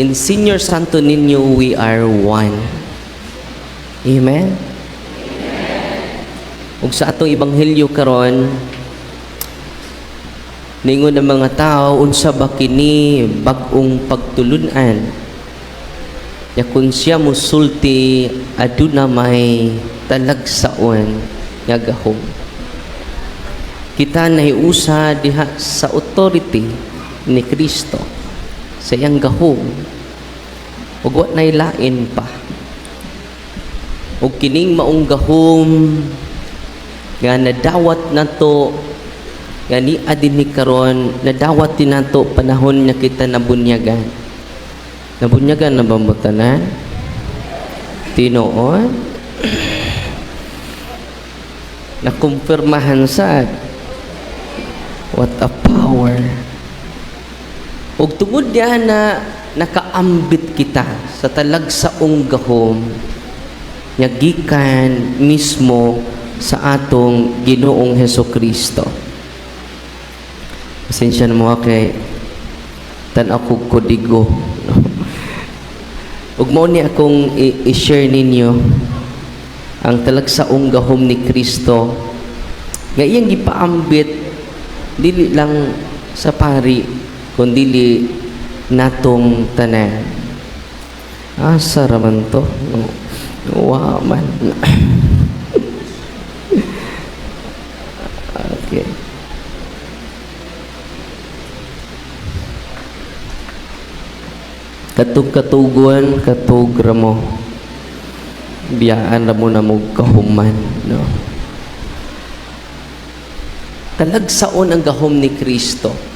In Senior Santo Niño, we are one. Amen? Ug sa atong ebanghelyo karon, ningon ang mga tao, "Unsa ba kini bag-ong pagtulunan? Ya kun siya musulti, aduna may talagsaon nga gahom." Kita nahiusa diha sa authority ni Kristo, sa iyang gahom, ug wa nay lain pa. Ug kining maong gahom nga nadawat nato nga nia dinhi karon, nadawat din nato panahon nga kita nabunyagan. Nabunyagan na ba mo tanan? Tinuod? Nakumpirmahan sad? What a power! Ug tungod diha na nakaambit kita sa talagsaong gahom nga gikan mismo sa atong Ginoong Heso Kristo. Pasensya na mo kay tan-aw ko kodigo. Ug mao ni akong i-share ninyo ang talagsaong gahom ni Kristo nga iyang gipaambit dili lang sa pari kundili natong tanan. Asa raman to? No. Wa man. Okay. Katug katugon, katug ramo. Biyaan ra mo na mo kahuman, no? Talagsaon ang gahom ni Kristo.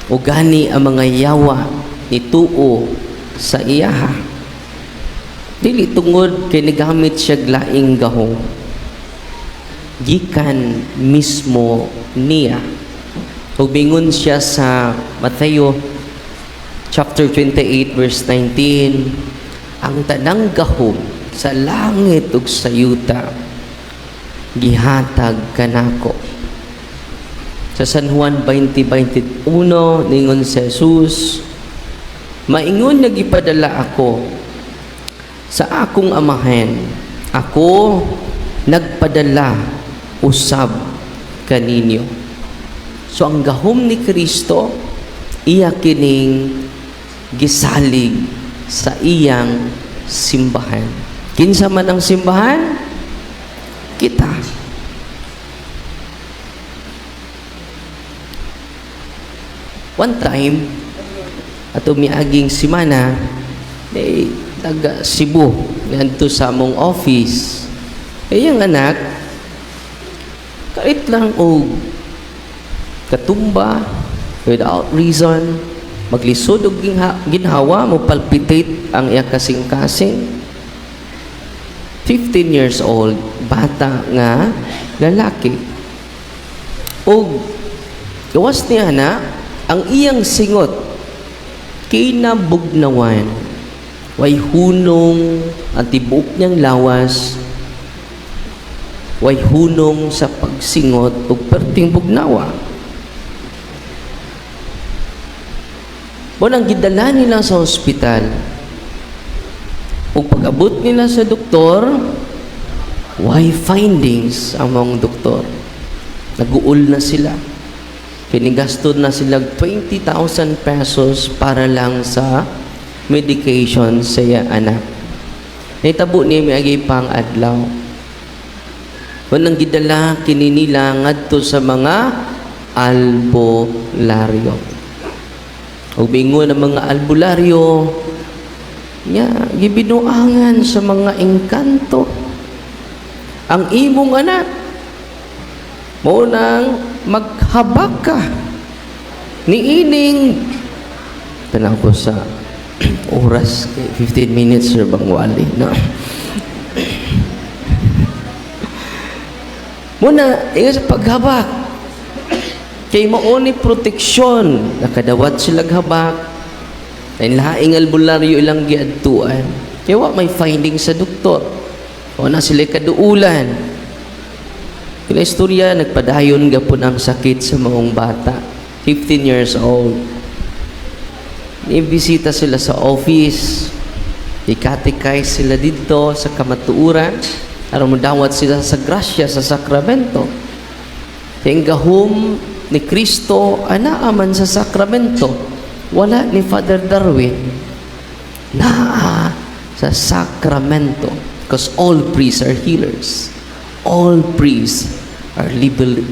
O gani ang mga yawa ni tuo sa iyaha. Dili tungod kay nagamit siya laing gahom. Gikan mismo niya. Ug bingon siya sa Mateo chapter 28 verse 19, "Ang tanang gahom sa langit ug sa yuta gihatag kanako." Sa San Juan 20:21, ningon si Jesus, "Maingon nga gipadala ako sa akong Amahan, ako nagpadala usab kaninyo." So ang gahom ni Kristo, iya kining gisalig sa iyang simbahan. Kinsa man ang simbahan? Kita. One time, ato miaging simana, eh, taga Cebu, ngadto sa among office. Eh, yung anak, kahit lang og katumba, without reason, maglisod og ginhawa, mo palpitate ang iya kasing-kasing. 15 years old, bata nga lalaki. Og gawas niya na, ang iyang singot, kinabugnawan, way hunong ang tibuok niyang lawas, way hunong sa pagsingot ug perting bugnawa. Mo nang gidala nila sa ospital. Ug pag-abot nila sa doktor, way findings ang mga doktor. Naguol na sila. Kinigasto na sila 20,000 pesos para lang sa medication sa iya anak. Nahitabo ni miagi pang adlaw. Kung nang gidala kini nila ngadto sa mga albularyo. Ug bingon ang mga albularyo nya gibinuangan sa mga engkanto ang imong anak, mao nang maghabak ka niining. Tanaw ko sa oras kay 15 minutes, sir bang wali, no? Muna ingon sa paghabak kay mao ni proteksyon. Nakadawat sila habak. Ay laing albularyo ilang giadtuan kay wa may finding sa doktor. O na sila kaduulan. Kina istorya, nagpadayon gapon ang sakit sa maong bata, 15 years old. Ibisita sila sa office. I-catechize sila dito sa kamatuoran aron modawat sila sa grasya sa sakramento. Kay ang gahom ni Kristo anaa man sa sakramento. Wala ni Father Darwin. Naa sa sakramento. Because all priests are healers. All priests are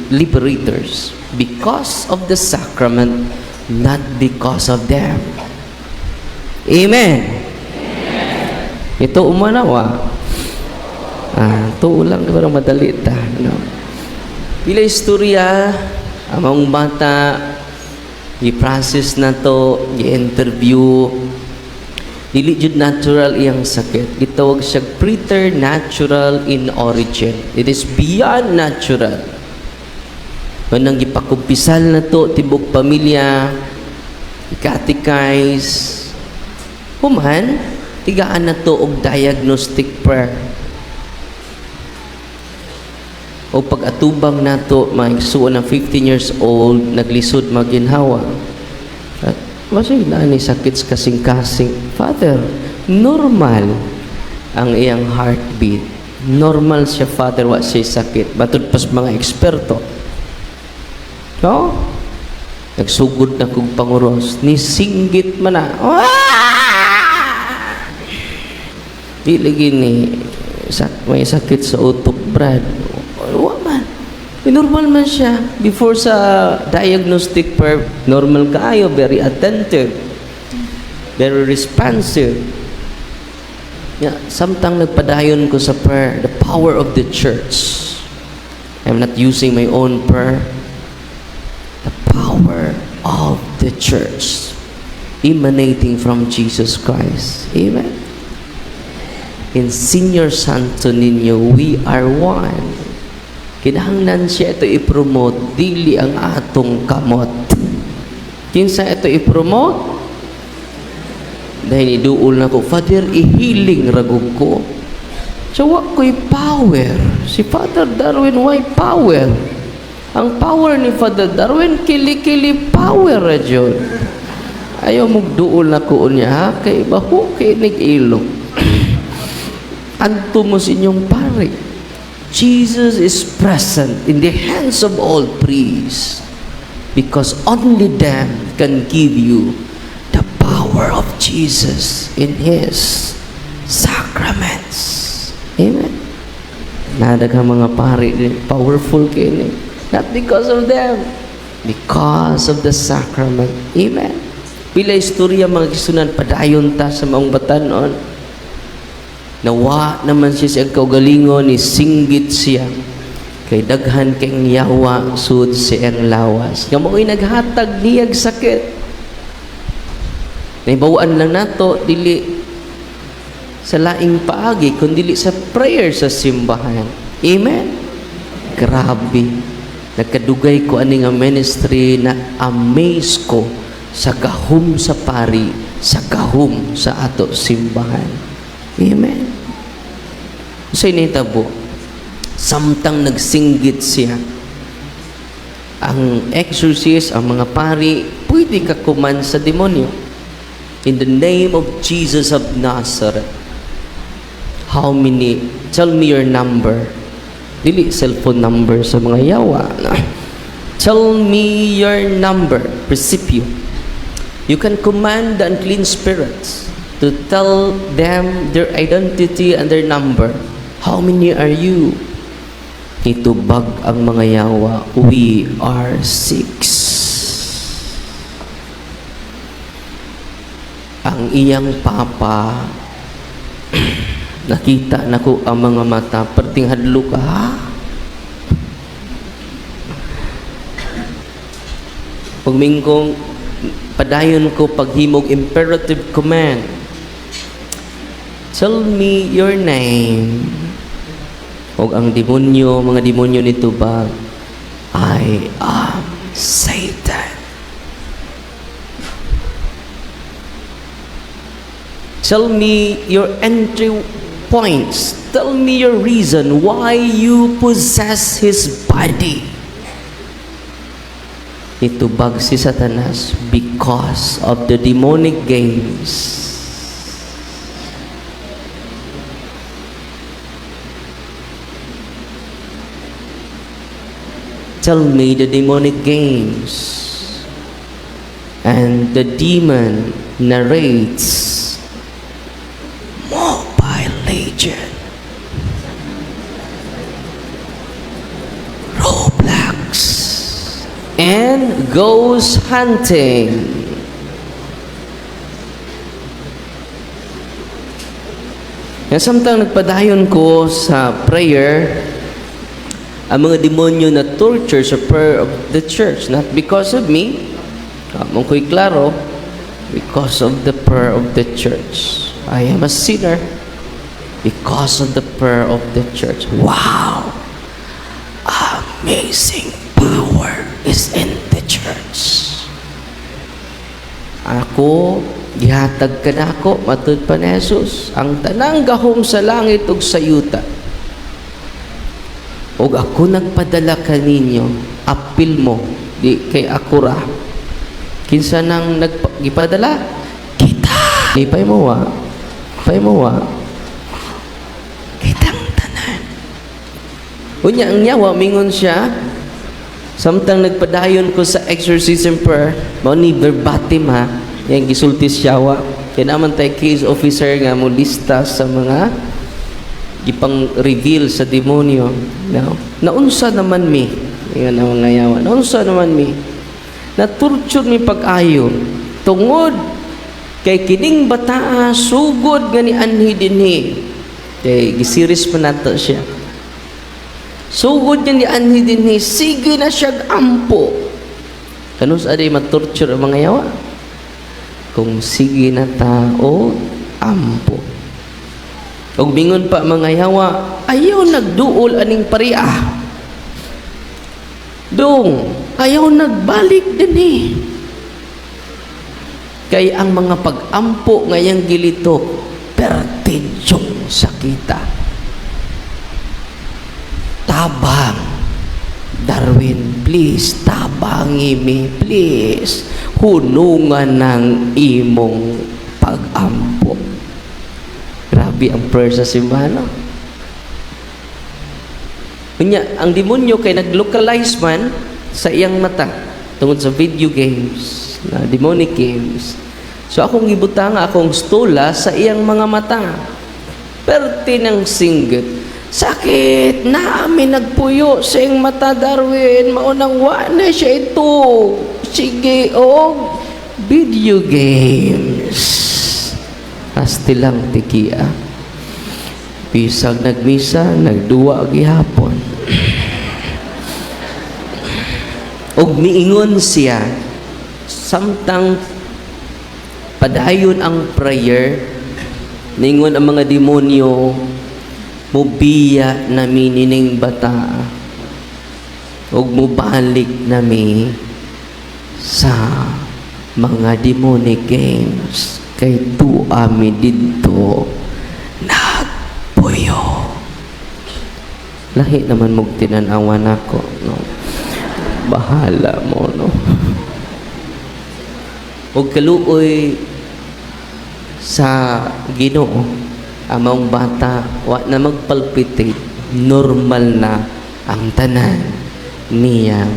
liberators. Because of the sacrament, not because of them. Amen. Ito umanawa. Ah, tuo lang pero madali ta, no? Pila istorya among bata, i-process na to, i-interview. Dili jud natural iyang sakit. Gitawag siya preternatural in origin. It is beyond natural. Kanang gipakumpisal na to tibok pamilya, i-catechize. Human, tigaan na to og diagnostic prayer. O pag-atubang nato, mga igsuon ng 15 years old, naglisod maginhawa. At masig na ni sakit sa kasing-kasing. Father, normal ang iyang heartbeat. Normal siya, Father, wa siya sakit. Batud pas mga eksperto. No? Nagsugod na kog panguros. Ni singgit man na. Ah! Di lagi ni may sakit sa utok, Brad. Wa man. Normal man siya. Before sa diagnostic prayer, normal kaayo, very attentive, very responsive. Yeah, samtang nagpadayon ko sa prayer, the power of the church. I'm not using my own prayer. The power of the church emanating from Jesus Christ. Amen. In Senior Santo Niño, we are one. Kinahanglan siya ito i-promote, dili ang atong kamot. Kinsa ito i-promote? Dahil iduol na ko, "Father, i-healing ra gud ko." So, wa ko'y power. Si Father Darwin, why power? Ang power ni Father Darwin, kili-kili power ra jud. Ayaw mugduol na ko niya, ha? Kay baho kay nig-ilong. Adto mo sa inyong pare. Jesus is present in the hands of all priests because only them can give you the power of Jesus in His sacraments. Amen. Nadaghang mga pare, powerful kini. Not because of them, because of the sacrament. Amen. Pila istorya, mga igsuonan, padayon ta sa maong batanon. Nawa naman siya sa kaugalingon, ni singgit siya. Kay daghan kay yawa sud sa iyang lawas. Nga mao'y naghatag niyag sakit. Naibawaan lang nato dili sa laing paagi kundi sa prayer sa simbahan. Amen. Grabe. Nagkadugay ko ani nga ministry na amaze ko sa gahom sa pari, sa gahom sa ato simbahan. Amen. Sa initabo, samtang nagsinggit siya, ang exorcist, ang mga pari, pwede ka command sa demonyo. In the name of Jesus of Nazareth. How many? Tell me your number. Dili cellphone number sa mga yawa. Tell me your number. Principio. You can command the unclean spirits to tell them their identity and their number. How many are you? Nitubag ang mga yawa, "We are six." Ang iyang papa, nakita na ko ang mga mata, perting hadlo ka, ha? Pagmingkong padayon ko paghimog imperative command. Tell me your name. Og ang demonyo, mga demonyo nitubag, "I am Satan." Tell me your entry points. Tell me your reason why you possess his body. Nitubag si Satanas because of the demonic games. Tell me the demonic games. And the demon narrates Mobile Legend, Roblox, and goes hunting. Nga samtang nagpadayon ko sa prayer, ang mga demonyo na torture sa prayer of the church. Not because of me, mao ko'y klaro, because of the prayer of the church. I am a sinner because of the prayer of the church. Wow! Amazing power is in the church. Ako, gihatag ka nako, matud pa ni Jesus, ang tanang gahom sa langit ug sa yuta. Ug ako nagpadala kaninyo, apil mo, di kay ako ra. Kinsa nang gipadala? Kita. Lipay mo wa. Lipay mo wa. Kitang tanan. Unya ang yawa mingon siya, samtang nagpadayon ko sa exorcism prayer, mao ni verbatim ha, yang gisulti siya wa. Kaya naman tay case officer nga mo lista sa mga gipang reveal sa demonyo. No? Naunsa naman mi? Ingon ang mga yawa. Naunsa naman mi? Naturture mi pag-ayo tungod kay kining bataa sugod nga ni anhi dinhi. Kay gisiris pa nato siya. Sugod nga ni anhi dinhi, sige na siya ampo. Kanus aday matorture ang mga yawa? Kung sige na tao ampo. Ug mingon pa mga yawa, ayaw nagduol aning pariah. Dong, ayaw nagbalik dinhi. Kay ang mga pag-ampo ngayang gilitok, pertidyong sakita. Tabang. Darwin, please, tabangi mi, please. Hunungan ng imong pag-ampo. Grabe ang prayer sa simbahan, no? Unya, ang demonyo kay nag-localize man sa iyang mata tungod sa video games, na demonic games. So akong gibutang akong stola sa iyang mga mata. Perti ng singgit. Sakit na amin nagpuyo sa iyang mata, Darwin. Maunang wa na siya ito. Sige, og video games. Asti lang tikia. Bisag nagmisa, nagduwa gihapon. Og miingon siya, samtang padayon ang prayer, ningon ang mga demonyo, mubiya na nining bata ug mubalik nami sa mga demonic games kay tuwa mi didto nagpuyo. Lahi naman mong tinanawa nako, no? Bahala mo, no? Og kaluoy sa Ginoo, among bata wa na magpalpitate, normal na ang tanan niyang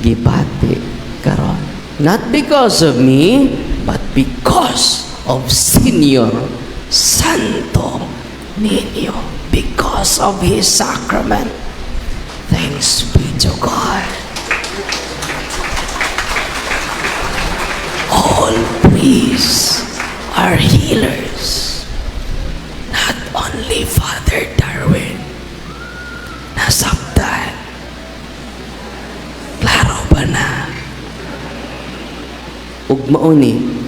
gibati karon. Not because of me, but because of Senior Santo Niño, because of his sacrament. Thanks be to God. All priests are healers. Not only Father Darwin. Nasabtan. Klaro ba na? Ug mao ni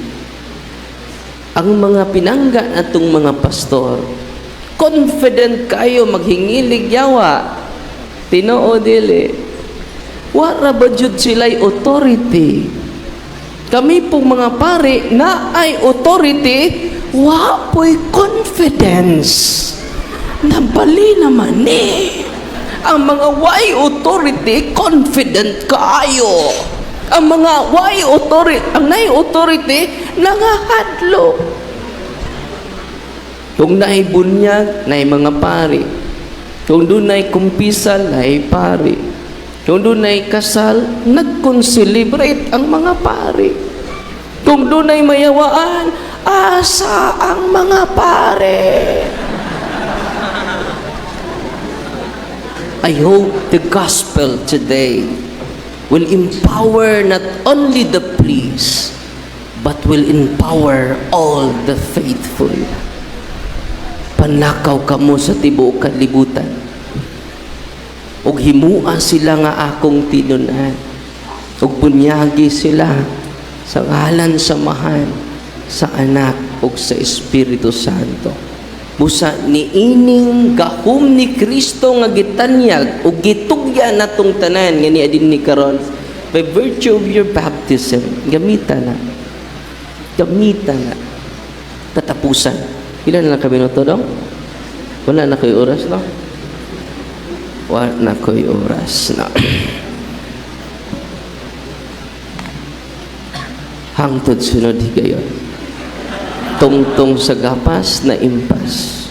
ang mga pinangga natong mga pastor, confident kayo maghingilig yawa. Tinuod dili? Wara ba jud sila'y authority? Kami pong mga pare na ay authority, wa po'y confidence. Nabali naman ni. Ang mga way authority, confident kaayo. Ang mga way authority, ang nay authority, nangahadlok. Kung naay bunyag, naay mga pari. Kung dunay kumpisal, naay pari. Kung dunay kasal, nag-concelebrate ang mga pari. Kung dunay mayawaan, asa ang mga pare? I hope the gospel today will empower not only the priests, but will empower all the faithful. Panlakaw kamo sa tibuok kalibutan. Ug himua sila nga akong tinun-an. Ug bunyagi sila sa ngalan sa Amahan, sa Anak ug sa Espiritu Santo. Busa niining gahom ni Kristo nga gitanyag ug gitugyan natong tanan nga niya dinhi karon by virtue of your baptism, gamita na. Gamita na. Katapusan. Ilan na lang kami minuto dong? Wala na kayo oras, no? Wala na ko'y oras na. Hangtod sunod higayon. Tungtong sa gapas na impas.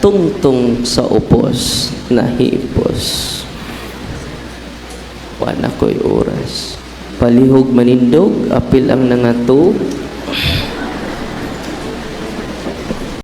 Tungtong sa upos na hipos. Wala ko'y oras. Palihog manindog, apil ang nangato.